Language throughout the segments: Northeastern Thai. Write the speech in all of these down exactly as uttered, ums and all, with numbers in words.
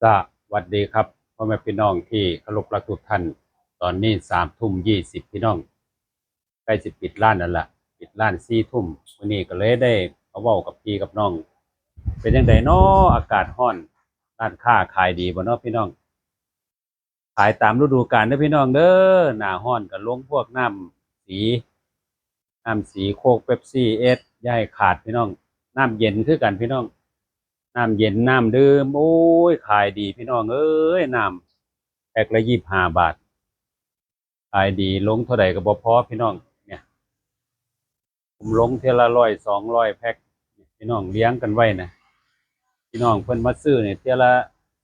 สวัสดีครับ พ่อแม่พี่น้องที่เคารพรักทุกท่าน ตอนนี้สามทุ่มยี่สิบพี่น้อง ใกล้สิปิดร้านแล้วล่ะ ปิดร้านสี่ทุ่ม มื้อนี้ก็เลยได้มาเว้ากับพี่กับน้อง เป็นจั่งใดน้อ อากาศร้อน ร้านค้าขายดีบ่น้อพี่น้อง ขายตามฤดูกาลเด้อพี่น้องเด้อ หน้าร้อนก็ลงพวกน้ำสี น้ำสี โค้ก เป๊ปซี่ เอส อย่าให้ขาดพี่น้อง น้ำเย็นคือกันพี่น้อง น้ำเย็น น้ำดื่ม โอ้ย ขายดีพี่น้องเอ้ย น้ำแพ็คละยี่สิบห้าบาท ขายดี ลงเท่าใดก็บ่พอพี่น้อง เนี่ย ผมลงเทื่อละร้อย สองร้อยแพ็ค พี่น้องเรียงกันไว้นะ พี่น้องเพิ่นมาซื้อเนี่ยเทื่อละ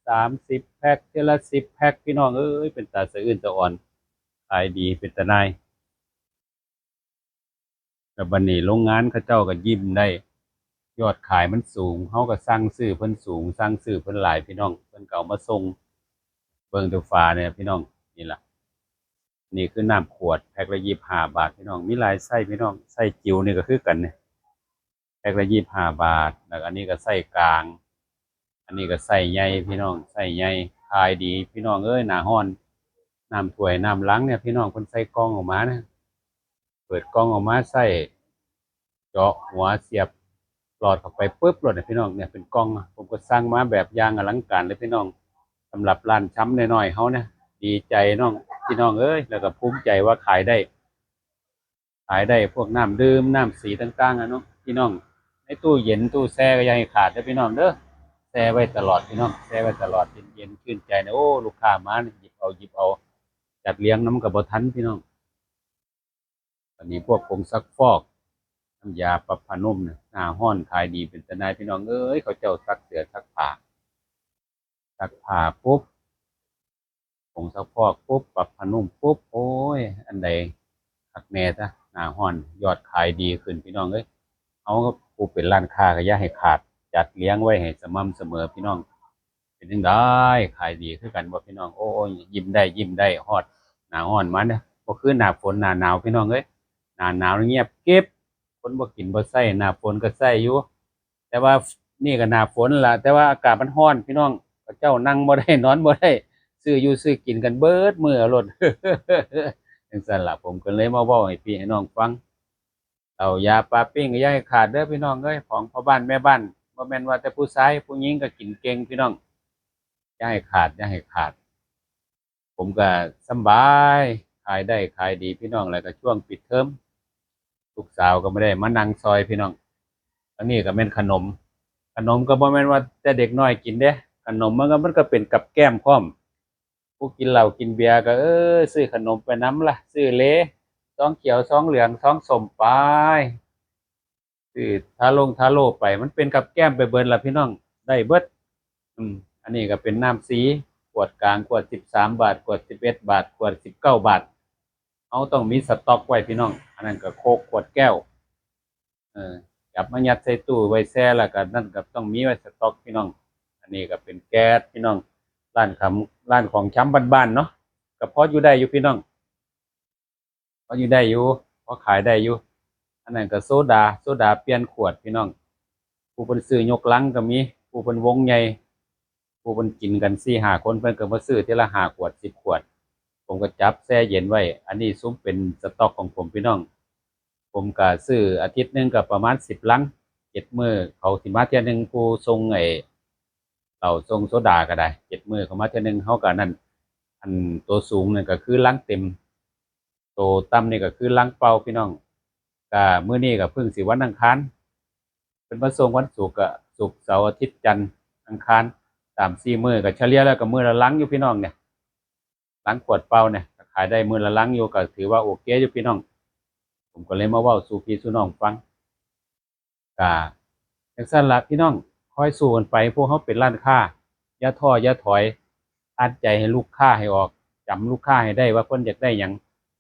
สามสิบแพ็ค เทื่อละสิบแพ็ค พี่น้องเอ้ย เป็นตาสะอื้นสะอ่อน ขายดีเป็นตาหน่าย แล้วบัดนี้โรงงานเขาเจ้าก็ยิ้มได้ ยอดขายมันสูง เฮาก็สั่งซื้อเพิ่นสูง สั่งซื้อเพิ่นหลายพี่น้อง เพิ่นก็เอามาส่ง เบิ่งแต่ฝาเนี่ยพี่น้อง นี่ล่ะ นี่คือน้ำขวดแพ็คละยี่สิบห้าบาทพี่น้อง มีหลายไซส์พี่น้อง ไซส์จิ๋วนี่ก็คือกันเนี่ย แพ็คละยี่สิบห้าบาท แล้วอันนี้ก็ไซส์กลาง อันนี้ก็ไซส์ใหญ่พี่น้อง ไซส์ใหญ่ ขายดีพี่น้องเอ้ย หน้าร้อน น้ำถ้วยน้ำลังเนี่ยพี่น้อง เพิ่นใส่กล่องออกมานะ เปิดกล่องออกมาใส่ เจาะหัวเสียบหลอดเข้าไปปุ๊บโลดเนี่ยพี่น้อง เนี่ยเป็นกล่อง ผมก็สั่งมาแบบอย่างอลังการเลยพี่น้อง สำหรับร้านชำน้อยๆเฮานะ ดีใจน้อง พี่น้องเอ้ย แล้วก็ภูมิใจว่าขายได้ ขายได้พวกน้ำดื่ม น้ำสีต่างๆอะเนาะ พี่น้อง ในตู้เย็นตู้แช่ก็อย่าให้ขาดเด้อพี่น้องเด้อ แช่ไว้ตลอดพี่น้อง แช่ไว้ตลอด เย็นๆชื่นใจนะ โอ้ ลูกค้ามานี่หยิบเอา หยิบเอา จัดเรียงนำก็บ่ทันพี่น้อง อันนี้พวกผงซักฟอก น้ำยาปรับผ้านุ่มนะ หน้าร้อนขายดีเป็นตาหน่ายพี่น้องเอ้ย เขาเจ้าซักเสื้อซักผ้า ซักผ้าปุ๊บ ผงซักฟอกปุ๊บ ปรับผ้านุ่มปุ๊บ โอ้ย อันใดคักแน่ซะ หน้าร้อน ยอดขายดีขึ้นพี่น้องเอ้ย เอาผู้เป็นร้านค้าก็อย่าให้ขาด จัดเรียงไว้ให้สม่ำเสมอพี่น้อง เป็นจั่งใด ขายดีคือกันบ่พี่น้อง โอ้ย ยิ้มได้ ยิ้มได้ ฮอดหน้าร้อนมาเนี่ย บ่คือหน้าฝนหน้าหนาวพี่น้องเอ้ย หน้าหนาวนี่เงียบกริบ คนบ่กินบ่ใช้ หน้าฝนก็ใช้อยู่ แต่ว่านี่ก็หน้าฝนล่ะ แต่ว่าอากาศมันร้อนพี่น้อง เขาเจ้านั่งบ่ได้ นอนบ่ได้ ซื้ออยู่ซื้อกินกันเบิดมื้อโลด จั่งซั้นล่ะ ผมก็เลยมาเว้าให้พี่ให้น้องฟัง เหล้ายาปาปิ้งก็อย่าให้ขาดเด้อพี่น้องเอ้ย ของพ่อบ้านแม่บ้าน บ่แม่นว่าแต่ผู้ชาย ผู้หญิงก็กินเก่งพี่น้อง อย่าให้ขาด อย่าให้ขาด ผมก็สำบาย ขายได้ขายดีพี่น้อง แล้วก็ช่วงปิดเทอม ลูกสาวก็บ่ได้มานั่งซอยพี่น้อง อันนี้ก็แม่นขนม ขนมก็บ่แม่นว่าแต่เด็กน้อยกินเด้ ขนมมันก็ มันก็เป็นกับแกล้มพร้อม ผู้กินเหล้ากินเบียร์ก็ เออ ซื้อขนมไปนำล่ะ ซื้อเล ซองเขียว ซองเหลือง ซองส้มไป ซื้อทาลงทาโร่ไป มันเป็นกับแกล้มไปเบิดล่ะพี่น้อง ได้เบิด อืม อันนี้ก็เป็นน้ำสี ขวดกลาง ขวดสิบสามบาท ขวดสิบเอ็ดบาท ขวดสิบเก้าบาท เฮาต้องมีสต็อกไว้พี่น้อง อันนั้นก็โค้กขวดแก้ว เออ จับมายัดใส่ตู้ไว้แช่ แล้วก็นั่นก็ต้องมีไว้สต็อกพี่น้อง อันนี้ก็เป็นแก๊สพี่น้อง ร้านขำ ร้านของชำบ้านๆเนาะ ก็พออยู่ได้อยู่พี่น้อง พออยู่ได้อยู่ พอขายได้อยู่ อันนั้นก็โซดา โซดาเปลี่ยนขวดพี่น้อง ผู้เพิ่นซื้อยกลังก็มี ผู้เพิ่นวงใหญ่ ผู้เพิ่นกินกันสี่ห้าคน เพิ่นก็มาซื้อทีละห้าขวด สิบขวด ผมก็จับแช่เย็นไว้ อันนี้ซุมเป็นสต็อกของผมพี่น้อง ผมก็ซื้ออาทิตย์หนึ่งก็ประมาณสิบลัง เจ็ดมื้อเขาสิมาเทื่อหนึ่ง ผู้ส่งไอ้เหล้าส่งโซดาก็ได้ เจ็ดมื้อเขามาเทื่อหนึ่ง เฮาก็นั่น อันตัวสูงนั่นก็คือลังเต็ม ตัวต่ำนี่ก็คือลังเปล่าพี่น้อง ก็มื้อนี้ก็เพิ่งสิวันอังคาร เพิ่นมาส่งวันศุกร์ ก็ศุกร์ เสาร์ อาทิตย์ จันทร์ อังคาร สามสี่มื้อ ก็เฉลี่ยแล้วก็มื้อละลังอยู่พี่น้องเนี่ย ลังขวดเปล่าเนี่ย ก็ขายได้มื้อละลังอยู่ ก็ถือว่าโอเคอยู่พี่น้อง ผมก็เลยมาเว้าสู่พี่สู่น้องฟัง ก็จั่งซั้นล่ะพี่น้อง คอยสู้กันไป พวกเฮาเป็นร้านค้า อย่าท้ออย่าถอย อัดใจให้ลูกค้าให้ออก จำลูกค้าให้ได้ว่าเพิ่นอยากได้หยัง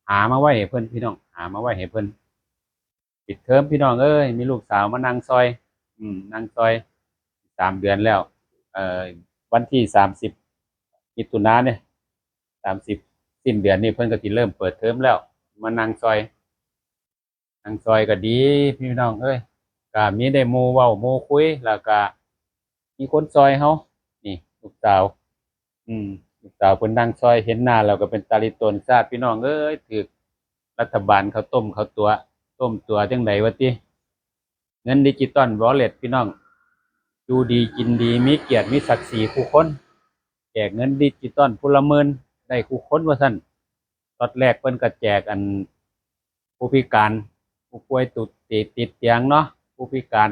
หามาไว้ให้เพิ่นพี่น้อง หามาไว้ให้เพิ่น ปิดเทอมพี่น้องเอ้ย มีลูกสาวมานั่งซอย อืม นั่งซอย สามเดือนแล้ว เอ่อ วันที่สามสิบ มิถุนาเนี่ย สามสิบ สิ้นเดือนนี้เพิ่นก็สิเริ่มเปิดเทอมแล้ว มานั่งซอย นั่งซอยก็ดีพี่น้องเอ้ย ก็มีได้หมู่เว้าหมู่คุย แล้วก็มีคนซอยเฮา นี่ลูกสาว อืม ลูกสาวเพิ่นนั่งซอย เห็นหน้าแล้วก็เป็นตาหลีตนซาด พี่น้องเอ้ย ถืกรัฐบาลเขาต้มเขาตั๋ว ต้มตั๋วจั่งใดวะติ เงินดิจิตอลวอลเล็ต พี่น้อง อยู่ดีกินดี มีเกียรติมีศักดิ์ศรีคู่คน แจกเงินดิจิตอลผู้ละหมื่น ได้คู่คนว่าซั่น ล็อตแรกเพิ่นก็แจกอัน ผู้พิการ ผู้ป่วยติดเตียงเนาะ ผู้พิการ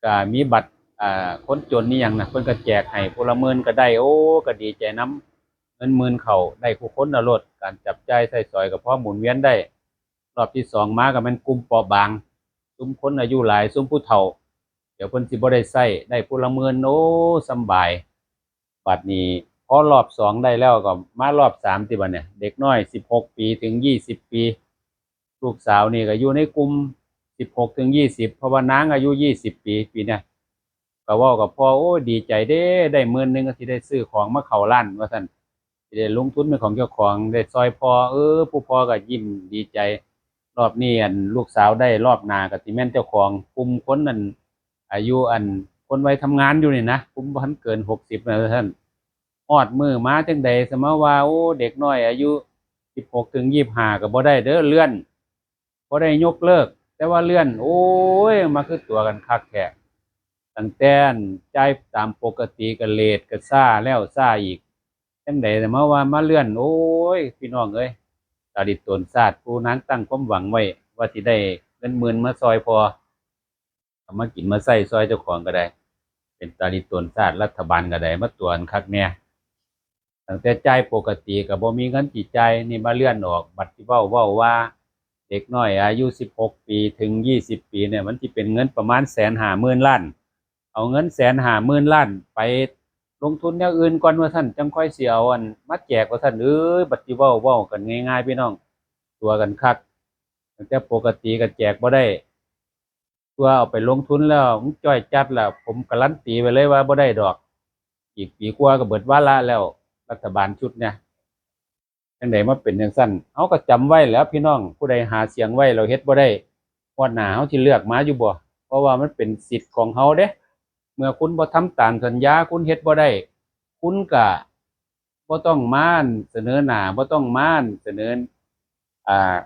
ก็มีบัตร อ่า คนจนนี่หยังนะ เพิ่นก็แจกให้ผู้ละหมื่นก็ได้ โอ้ ก็ดีใจนำ เงินหมื่นเข้า ได้คู่คนน่ะโลด การจับจ่ายใช้สอยก็พอหมุนเวียนได้ รอบที่สองมาก็แม่นกลุ่มเปราะบาง ซุมคนอายุหลาย ซุมผู้เฒ่า เดี๋ยวเพิ่นสิบ่ได้ใช้ ได้ผู้ละหมื่น โอ้ สำบาย บัดนี้พอรอบสองได้แล้วก็มารอบสามติบัดเนี่ย เด็กน้อยสิบหกปีถึงยี่สิบปี ลูกสาวนี่ก็อยู่ในกลุ่มสิบหกถึงยี่สิบ เพราะว่านางอายุยี่สิบปี ปีเนี้ย ก็เว้ากับพ่อ โอ้ย ดีใจเด้ ได้หมื่นหนึ่งก็สิได้ซื้อของมาเข้าร้านว่าซั่น สิได้ลงทุนเป็นของเจ้าของ ได้ซอยพ่อ เออ ผู้พ่อก็ยิ้มดีใจ รอบนี้อันลูกสาวได้ รอบหน้าก็สิแม่นเจ้าของ กลุ่มคนนั่น อายุอันคนวัยทำงานอยู่นี่นะ กลุ่มบ่ทันเกินหกสิบนะท่าน ฮอดมื้อมาจั่งใด สมมาว่า โอ้ เด็กน้อยอายุสิบหกถึงยี่สิบห้าก็บ่ได้เด้อ เลื่อน บ่ได้ยกเลิก แต่ว่าเลื่อน โอ้ย มาคือตั๋วกันคักแท้ ตั้งแต่จ่ายตามปกติก็เลทก็ซ้าแล้วซ้าอีก จั่งใด แต่มาว่ามาเลื่อน โอ้ย พี่น้องเอ้ย ตาหลีตนซาด ผู้นางตั้งความหวังไว้ ว่าสิได้เงินหมื่นมาซอยพ่อ เอามากินมาใช้ซอยเจ้าของก็ได้ เป็นตาหลีตนซาด รัฐบาลก็ได้ มาตั๋วกันคักแน่ ตั้งแต่จ่ายปกติก็บ่มีเงินสิจ่าย นี่มาเลื่อนออก บัดสิเว้า เว้าว่า เด็กน้อยอายุสิบหกปีถึงยี่สิบปีเนี่ย มันสิเป็นเงินประมาณแสนห้าหมื่นล้าน เอาเงินแสนห้าหมื่นล้านไปลงทุนแนวอื่นก่อนว่าซั่น จั่งค่อยสิเอาอันมาแจกว่าซั่น เอ้ย บัดสิเว้า เว้ากันง่ายๆ พี่น้อง ตั๋วกันคัก ตั้งแต่ปกติก็แจกบ่ได้ ตั๋วเอาไปลงทุนแล้ว มันจ้อยจัดแล้ว ผมการันตีไว้เลยว่าบ่ได้ดอก อีกปีกว่าก็เบิดวาระแล้ว รัฐบาลชุดเนี่ย จั่งใดมาเป็นจั่งซั่น เฮาก็จำไว้แหล้วพี่น้อง ผู้ใดหาเสียงไว้แล้วเฮ็ดบ่ได้ งวดหน้าเฮาสิเลือกมาอยู่บ่ เพราะว่ามันเป็นสิทธิ์ของเฮาเด้ เมื่อคุณบ่ทำตามสัญญา คุณเฮ็ดบ่ได้ คุณก็บ่ต้องมาเสนอหน้า บ่ต้องมาเสนอ อ่า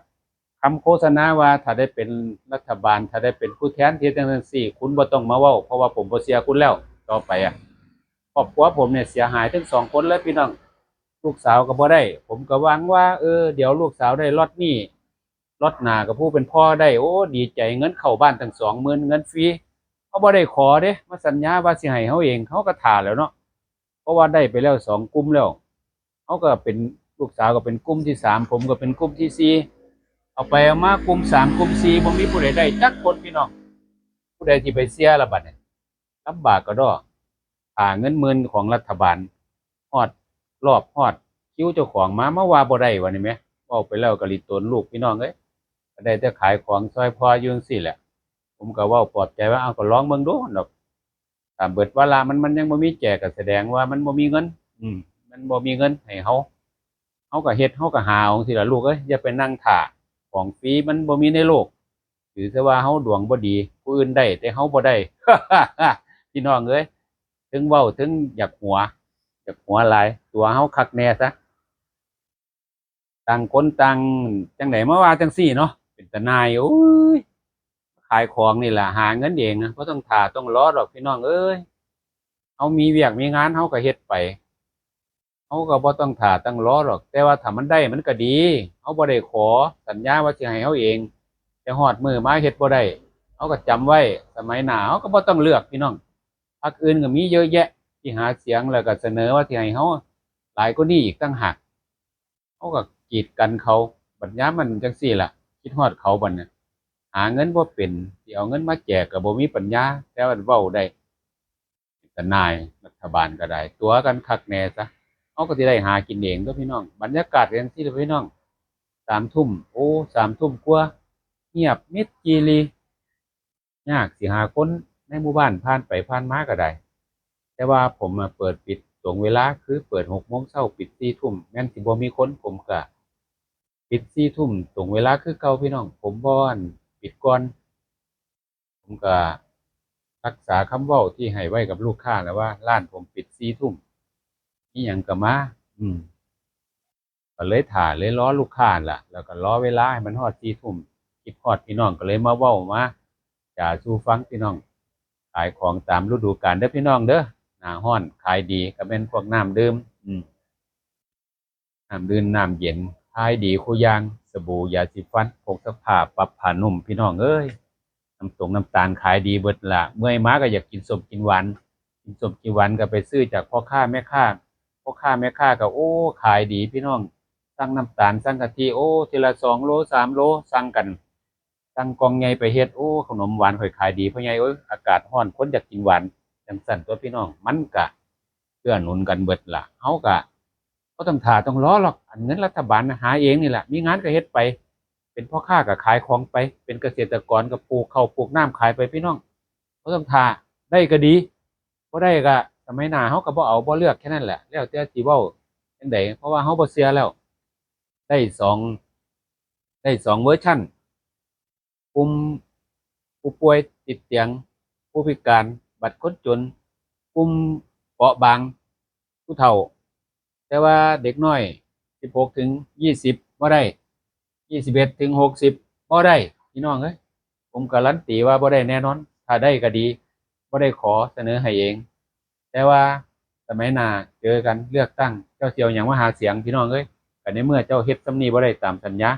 คำโฆษณาว่าถ้าได้เป็นรัฐบาล ถ้าได้เป็นผู้แทนที่จั่งซี่ คุณบ่ต้องมาเว้า เพราะว่าผมบ่เชื่อคุณแล้ว ต่อไปอะ ครอบครัวผมเนี่ยเสียหายทั้งสองคนเลยพี่น้อง ลูกสาวก็บ่ได้ ผมก็หวังว่า เออ เดี๋ยวลูกสาวได้ล็อตนี้ ล็อตหน้าก็ผู้เป็นพ่อได้ โอ้ ดีใจ เงินเข้าบ้านตั้งสองหมื่น เงินฟรี เฮาบ่ได้ขอเด้ มาสัญญาว่าสิให้เฮาเอง เฮาก็ท่าแล้วเนาะ เพราะว่าได้ไปแล้วสองกลุ่มแล้ว เฮาก็เป็น ลูกสาวก็เป็นกลุ่มที่สาม ผมก็เป็นกลุ่มที่สี่ เอาไปเอามากลุ่มสามกลุ่มสี่ บ่มีผู้ใดได้จักคนพี่น้อง ผู้ใดสิไปเชื่อละบัดนี้ ลำบากกะด้อ ท่าเงินหมื่นของรัฐบาล ฮอดรอบฮอดคิวเจ้าของมา มาว่าบ่ได้วะนี่แหม เว้าไปแล้วก็หลีตนลูกพี่น้องเอ้ย ก็ได้แต่ขายของซอยพ่ออยู่จั่งซี้แหละ ผมก็เว้าปลอบใจว่า เอาก็ลองเบิ่งดูดอก ถ้าเบิดวาระมัน มันยังบ่มีแจกก็แสดงว่ามันบ่มีเงิน อืม มันบ่มีเงินให้เฮา เฮาก็เฮ็ด เฮาก็หาเอาจั่งซี้ล่ะลูกเอ้ย อย่าไปนั่งท่า ของฟรีมันบ่มีในโลก ถือซะว่าเฮาดวงบ่ดี ผู้อื่นได้แต่เฮาบ่ได้ พี่น้องเอ้ย เทิงเว้าเทิงอยากหัว อยากหัวหลาย ตั๋วเฮาคักแน่ซะ ต่างคนต่างจั่งใดมาว่าจั่งซี้เนาะ เป็นตาหน่าย โอ้ย ขายของนี่ล่ะ หาเงินเองนะ บ่ต้องท่าต้องรอดอกพี่น้องเอ้ย เฮามีเวียกมีงานเฮาก็เฮ็ดไป เฮาก็บ่ต้องท่าต้องรอดอก แต่ว่าถ้ามันได้มันก็ดี เฮาบ่ได้ขอ สัญญาว่าสิให้เฮาเอง แต่ฮอดมื้อมาเฮ็ดบ่ได้ เฮาก็จำไว้ สมัยหน้าเฮาก็บ่ต้องเลือกพี่น้อง พรรคอื่นก็มีเยอะแยะ ที่หาเสียงแล้วก็เสนอว่าสิให้เฮาหลายกว่านี้อีกต่างหาก เฮาก็กีดกันเขา บัดยามมันจั่งซี้ล่ะ คิดฮอดเขาบัดเนี่ย หาเงินบ่เป็น สิเอาเงินมาแจกก็บ่มีปัญญา แต่ว่าเว้าได้ เป็นตาหน่าย รัฐบาลก็ได้ ตั๋วกันคักแน่ซะ เฮาก็สิได้หากินเองเด้อพี่น้อง บรรยากาศก็จั่งซี้ล่ะพี่น้อง สามทุ่ม โอ้ สามทุ่มกว่า เงียบมิดจีรี ยากสิหาคนในหมู่บ้านผ่านไปผ่านมาก็ได้ แต่ว่าผมอะเปิดปิดตรงเวลา คือเปิดหกโมงเช้า ปิดสี่ทุ่ม แม้นสิบ่มีคน ผมก็ปิดสี่ทุ่มตรงเวลาคือเก่าพี่น้อง ผมบ่ อั่น ปิดก่อน ผมก็รักษาคำเว้าที่ให้ไว้กับลูกค้าแหละว่า ร้านผมปิดสี่ทุ่ม อีหยังก็มา อืม ก็เลยถ่าเลยรอลูกค้าล่ะ แล้วก็รอเวลาให้มันฮอดสี่ทุ่ม คิดฮอดพี่น้องก็เลยมาเว้ามาจาสู่ฟังพี่น้อง ขายของตามฤดูกาลเด้อพี่น้องเด้อ หน้าร้อนขายดีก็แม่นพวกน้ำดื่ม อืม น้ำดื่มน้ำเย็นขายดีคู่อย่าง สบู่ยาสีฟัน ผงซักผ้า ปรับผ้านุ่ม พี่น้องเอ้ย น้ำตรงน้ำตาลขายดีเบิดละ เมื่อยมาก็อยากกินส้มกินหวาน กินส้มกินหวานก็ไปซื้อจากพ่อค้าแม่ค้า พ่อค้าแม่ค้าก็ โอ้ ขายดีพี่น้อง สั่งน้ำตาล สั่งกะทิ โอ้ ทีละสองโล สามโล สั่งกัน สั่งกล่องใหญ่ไปเฮ็ด โอ้ ขนมหวานข่อยขายดี พ่อใหญ่เอ้ย อากาศร้อน คนอยากกินหวาน จั่งซั้นตั๊วพี่น้อง มันก็เกื้อหนุนกันเบิดล่ะ เฮาก็บ่ต้องท่าต้องรอหรอก อันเงินรัฐบาลน่ะหาเองนี่แหละ มีงานก็เฮ็ดไป เป็นพ่อค้าก็ขายของไป เป็นเกษตรกรก็ปลูกข้าวปลูกน้ำขายไปพี่น้อง บ่ต้องท่า ได้ก็ดี บ่ได้ก็สมัยหน้าเฮาก็บ่เอาบ่เลือก แค่นั้นแหละ แล้วแต่สิเว้าจั่งใด เพราะว่าเฮาบ่เชื่อแล้ว ได้สอง ได้สองเวอร์ชัน กลุ่มผู้ป่วยติดเตียง ผู้พิการ บัตรคนจน กลุ่มเปราะบาง ผู้เฒ่า แต่ว่าเด็กน้อย สิบหกถึงยี่สิบ บ่ได้ ยี่สิบเอ็ดถึงหกสิบ บ่ได้ พี่น้องเอ้ย ผมการันตีว่าบ่ได้แน่นอน ถ้าได้ก็ดี บ่ได้ขอเสนอให้เอง แต่ว่าสมัยหน้าเจอกันเลือกตั้ง เจ้าสิเอาหยังมาหาเสียงพี่น้องเอ้ย ก็ในเมื่อเจ้าเฮ็ดส่ำนี้บ่ได้ตามสัญญา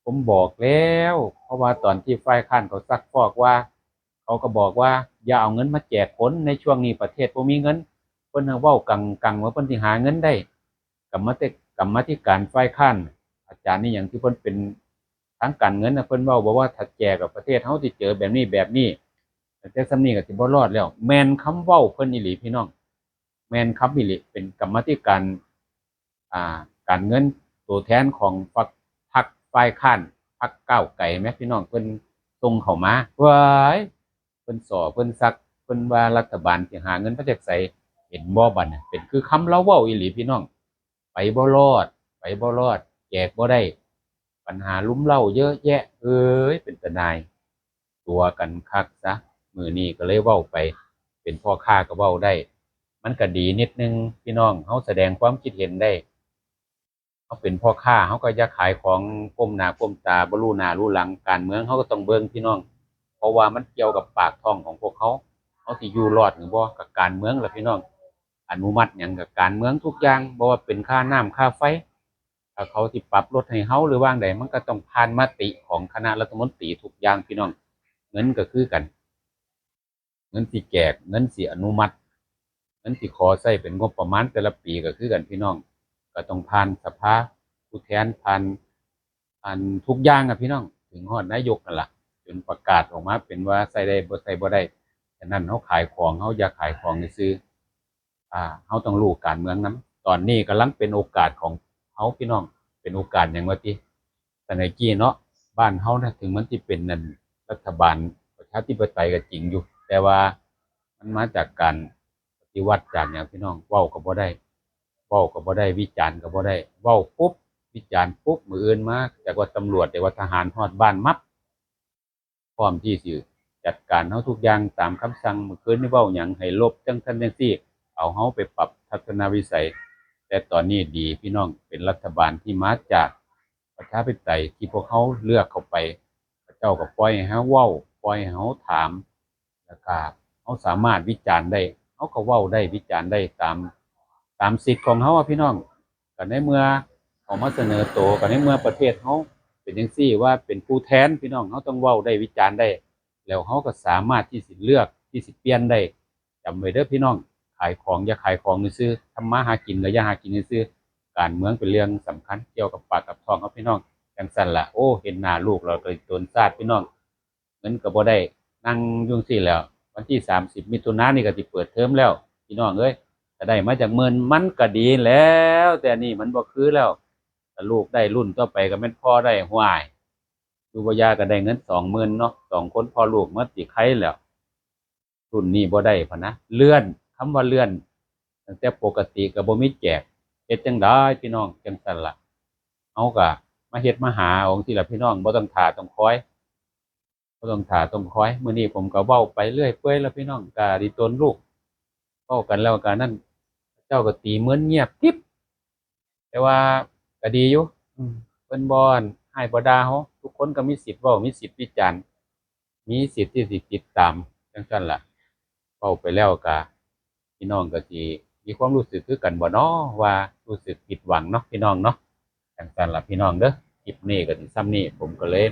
ผมบอกแล้ว เพราะว่าตอนที่ฝ่ายค้านเขาซักฟอกว่า เขาก็บอกว่าอย่าเอาเงินมาแจกคน ในช่วงนี้ประเทศบ่มีเงิน เพิ่นเว้ากังๆ ว่าเพิ่นสิหาเงินได้ กรรมาธิ- กรรมาธิการฝ่ายค้าน อาจารย์นี่หยังที่เพิ่นเป็นทางการเงินน่ะ เพิ่นเว้าบอกว่าถ้าแจกอะประเทศเฮาสิเจอแบบนี้แบบนี้ แต่ส่ำนี้ก็สิบ่รอดแล้ว แม่นคำเว้าเพิ่นอีหลีพี่น้อง แม่นคำอีหลี เป็นกรรมาธิการ อ่า การเงิน ตัวแทนของพรรค พรรคฝ่ายค้าน พรรคก้าวไกลแหมพี่น้อง เพิ่นส่งเข้ามา ว้าย เพิ่นซ้อเพิ่นซัก เพิ่นว่ารัฐบาลสิหาเงินมาจากไส เห็นบ่บัดนี้ เป็นคือคำลาวเว้าอีหลีพี่น้อง ไปบ่รอด ไปบ่รอด แจกบ่ได้ ปัญหารุมเร้าเยอะแยะ เอ้ย เป็นตาหน่าย ตัวกันคักซะ มื้อนี้ก็เลยเว้าไป เป็นพ่อค้าก็เว้าได้ มันก็ดีนิดนึง พี่น้อง เฮาแสดงความคิดเห็นได้ เฮาเป็นพ่อค้า เฮาก็อย่าขายของก้มหน้าก้มตา บ่รู้หน้ารู้หลัง การเมืองเฮาก็ต้องเบิ่งพี่น้อง เพราะว่ามันเกี่ยวกับปากท้องของพวกเขา เฮาสิอยู่รอดหรือบ่ ก็การเมืองล่ะพี่น้อง อนุมัติหยังก็การเมืองทุกอย่าง บ่ว่าเป็นค่าน้ำค่าไฟ ถ้าเขาสิปรับลดให้เฮาหรือว่าจั่งใด มันก็ต้องผ่านมติของคณะรัฐมนตรีทุกอย่างพี่น้อง เงินก็คือกัน เงินสิแจก เงินสิอนุมัติ เงินสิขอใช้เป็นงบประมาณแต่ละปีก็คือกันพี่น้อง ก็ต้องผ่านสภาผู้แทน ผ่าน ผ่านทุกอย่างอะพี่น้อง ถึงฮอดนายกนั่นล่ะ จนประกาศออกมาเป็นว่าใช้ได้บ่ใช้บ่ได้ ฉะนั้นเฮาขายของ เฮาอย่าขายของซื่อๆ อ่า เฮาต้องรู้การเมืองนำ ตอนนี้กำลังเป็นโอกาสของเฮาพี่น้อง เป็นโอกาสหยังวะติ สมัยกี้เนาะ บ้านเฮานะ ถึงมันสิเป็นนั่น รัฐบาลประชาธิปไตยก็จริงอยู่ แต่ว่ามันมาจากการปฏิวัติจากหยังพี่น้อง เว้าก็บ่ได้ เว้าก็บ่ได้ วิจารณ์ก็บ่ได้ เว้าปุ๊บ วิจารณ์ปุ๊บ มื้ออื่นมา จักว่าตำรวจ จักว่าทหาร ฮอดบ้านมับ พร้อมที่สิจัดการเฮาทุกอย่างตามคำสั่ง มื้อคืนนี้เว้าหยังให้ลบจั่งซั้นจั่งซี้ เอาเฮาไปปรับทัศนวิสัย แต่ตอนนี้ดีพี่น้อง เป็นรัฐบาลที่มาจากประชาธิปไตยที่พวกเฮาเลือกเข้าไป เขาเจ้าก็ปล่อยให้เฮาเว้า ปล่อยให้เฮาถาม แล้วก็เฮาสามารถวิจารณ์ได้ เฮาก็เว้าได้ วิจารณ์ได้ตาม ตามสิทธิ์ของเฮาอะพี่น้อง ก็ในเมื่อเขามาเสนอโต ก็ในเมื่อประเทศเฮาเป็นจั่งซี้ ว่าเป็นผู้แทนพี่น้อง เฮาต้องเว้าได้ วิจารณ์ได้ แล้วเฮาก็สามารถที่สิเลือก ที่สิเปลี่ยนได้ จำไว้เด้อพี่น้อง ขายของอย่าขายของซื่อๆ ทำมาหากินก็อย่าหากินซื่อๆ การเมืองเป็นเรื่องสำคัญ เกี่ยวกับปากกับท้องเฮาพี่น้อง จั่งซั้นล่ะ โอ้ เห็นหน้าลูกแล้วก็ตนซาดพี่น้อง เงินก็บ่ได้ นั่งอยู่จั่งซี้แหล้ว วันที่สามสิบมิถุนายนนี่ก็สิเปิดเทอมแล้ว พี่น้องเอ้ย ถ้าได้มาจักหมื่นมันก็ดีแล้ว แต่นี่มันบ่คือแล้ว ถ้าลูกได้รุ่นต่อไปก็แม่นพ่อได้ ห้วย อยู่บ่ยากก็ได้เงินสองหมื่นเนาะ สองคนพ่อลูกมันสิไคแล้ว รุ่นนี้บ่ได้พะนะ เลื่อน คำว่าเลื่อน ตั้งแต่ปกติก็บ่มีแจก เฮ็ดจั่งใดพี่น้อง จั่งซั้นล่ะ เฮาก็มาเฮ็ดมาหาเอาจั่งซี้ล่ะพี่น้อง บ่ต้องท่าต้องคอย บ่ต้องท่าต้องคอย มื้อนี้ผมก็เว้าไปเรื่อยเปื่อยแล้วพี่น้อง ก็ดีตนลูก เว้ากันแล้วก็นั่น เจ้าก็ตีเหมือนเงียบกริบ แต่ว่าก็ดีอยู่ อืม เพิ่นบ่อนให้บ่ด่าเฮา ทุกคนก็มีสิทธิ์เว้า มีสิทธิ์วิจารณ์ มีสิทธิ์ที่สิติดตาม จังซั่นล่ะ เว้าไปแล้วก็ พี่น้องก็สิมีความรู้สึกคือกันบ่น้อ ว่ารู้สึกผิดหวังเนาะพี่น้องเนาะ จังซั่นล่ะพี่น้องเด้อ คลิปนี้ก็สิส่ำนี้ ผมก็เลย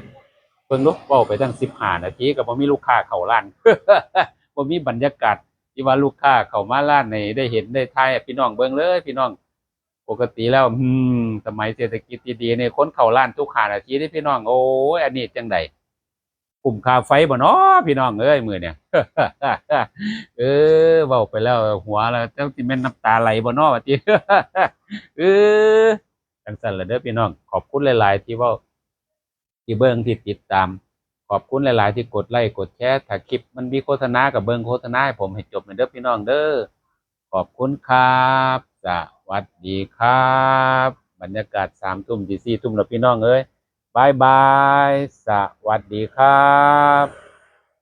เบิ่งดู เว้าไปตั้งสิบห้านาทีก็บ่มีลูกค้าเข้าร้าน บ่มีบรรยากาศที่ว่าลูกค้าเข้ามาร้านให้ได้เห็นได้ถ่ายให้พี่น้องเบิ่งเลยพี่น้อง ปกติแล้ว อืม สมัยเศรษฐกิจดีๆ นี่คนเข้าร้านทุกห้านาทีเด้พี่น้อง โอ้ย อันนี้จั่งใด คุ้มค่าไฟบ่น้อพี่น้องเอ้ย มื้อเนี่ย เออ เว้าไปแล้วหัวแล้ว จักสิแม่นน้ำตาไหลบ่น้อ ว่าติ เออ จังซั่นล่ะเด้อพี่น้อง ขอบคุณหลายๆ ที่เว้า ที่เบิ่ง ที่ติดตาม ขอบคุณหลายๆ ที่กดไลค์กดแชร์ ถ้าคลิปมันมีโฆษณาก็เบิ่งโฆษณาให้ผมให้จบหน่อยเด้อพี่น้องเด้อ ขอบคุณครับ สวัสดีครับ บรรยากาศสามทุ่มสิสี่ทุ่มแล้วพี่น้องเอ้ย บ๊ายบาย สวัสดีครับ